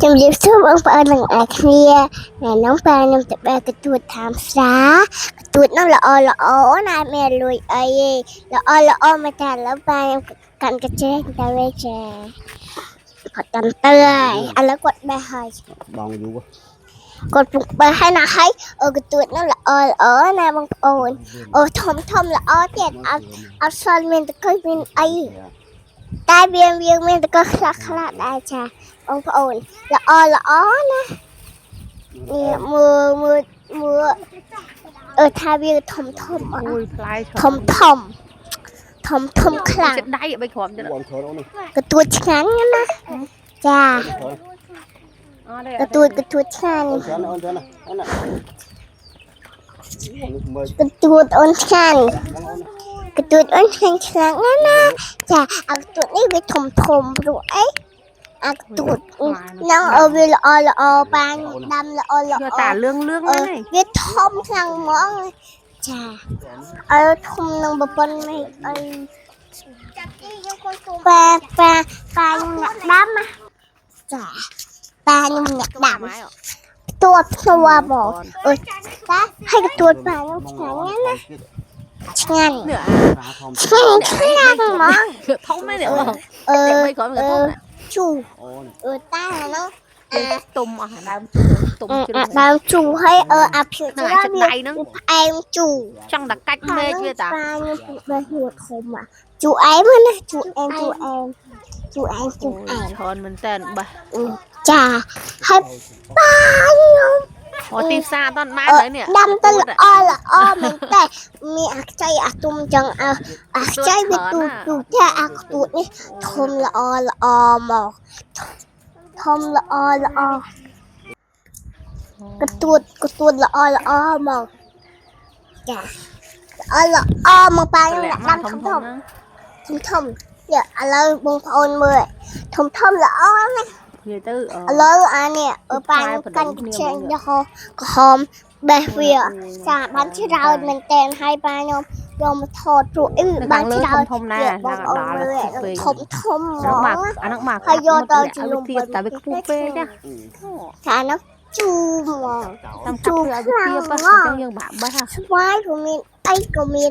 ជំរាបសួរបងប្អូនទាំងអស់គ្នាថ្ងៃនេះប៉ាខ្ញុំទៅបែកកទួតតាមផ្សារកទួតនោះល្អល្អណាស់មានលួយអីទេល្អល្អមកតែឥឡូវប៉ាខ្ញុំកាន់កញ្ចេះទៅវិញចាគាត់កាន់ទៅហើយឥឡូវគាត់បេះហើយ បងយូរ គាត់ពុកបេះហើយណាហើយអូកទួតនោះល្អល្អណាបងប្អូនអូធំធំល្អទៀតអត់អត់សល់មានតកុយមានអី តែវាវាមានតកខ្លះខ្លះដែរចាបងប្អូនល្អល្អណាស់នេះមើលមើលមើលអឺថាវាធំធំអត់ អូយផ្លែច្រើន ធំធំធំធំខ្លាំង ចិត្តដៃបីគ្រាប់ចិត្ត បងច្រើនអូន កទួតឆ្ងាញ់ណាស់ចា អត់ទេ កទួតកទួតឆ្ងាញ់ អូនច្រើនអូនច្រើនអូននេះមើល កទួតអូនឆ្ងាញ់ បងអូន កទួតអូនឆ្ងាញ់ខ្លាំងណាស់ណាចាអាកទួតនេះវាធំធំព្រោះអីអាកទួតហ្នឹងអឺវាល្អល្អប៉ាញដាំល្អល្អ យកតាលឿងលឿង អឺ ហ្នឹងឯង វាធំខ្លាំងហ្មងចាអើធំនឹងប្រពន្ធមេអីប៉ាប៉ាប៉ាខ្ញុំអ្នកដាំណាចាប៉ាខ្ញុំអ្នកដាំផ្ទួផ្ទួមកអឺតាហើយកទួតប៉ាខ្ញុំឆ្ងាញ់ណាស់ណាឆ្ងាញ់ នេះ ធំ ឆ្ងាញ់ខ្លាំងហ្មង ធំហ្នឹងនេះបង អឺ បីគ្រាប់ក៏ធំដែរ ជូរ អូន អឺតាហ្នឹងអា ទុំអស់អាដើមទុំជ្រុ អាដើមជូរហើយអឺអាភៀវ ហ្នឹងអា ច្រើនវា ចិត្តដៃហ្នឹង ផ្អែមជូរ ចង់តែកាច់មេឃវាតា ប៉ាខ្ញុំពិបាកហួតធំอ่ะជូអែមណាជូអែមជូអែមជូអែមជូអែម ច្រើនមែនតើបះ ចាហើយប៉ាខ្ញុំ អូទីផ្សារអត់បានហើយនេះ ដាំទៅល្អល្អមែនតើមានអាខ្ចីអាទុំចឹងអាអាខ្ចីវាទូទូតែអាខ្ទួតនេះធំល្អល្អមកធំល្អល្អកទួតកទួតល្អល្អមកចាល្អល្អមកប៉ាខ្ញុំដាំធំធំ ធំធំនេះឥឡូវបងប្អូនមើលធំធំល្អណាស់ និយាយទៅ ឥឡូវអានេះអឺប៉ាខ្ញុំកាន់កញ្ចេងយកក្រហមបេះវាចាបានច្រើនមែនតើហើយប៉ាខ្ញុំយកមកថតព្រោះអី នៅ បា ខាងលើ នច្រើន ធំធំណាស់ បងប្អូន ដល់ មើល ពេក ធំធំហ្ម ហ្នឹង ង មកអាហ្នឹងមក ហើយយកទៅជំនុំ ទៀបតែវាខ្ពស់ពេកណា ចានោះជូរហ្មង តាមកាប់ឲ្យវាទៀបអញ្ចឹងយើងបាក់បេះ ស្វាយក៏មានអីក៏មាន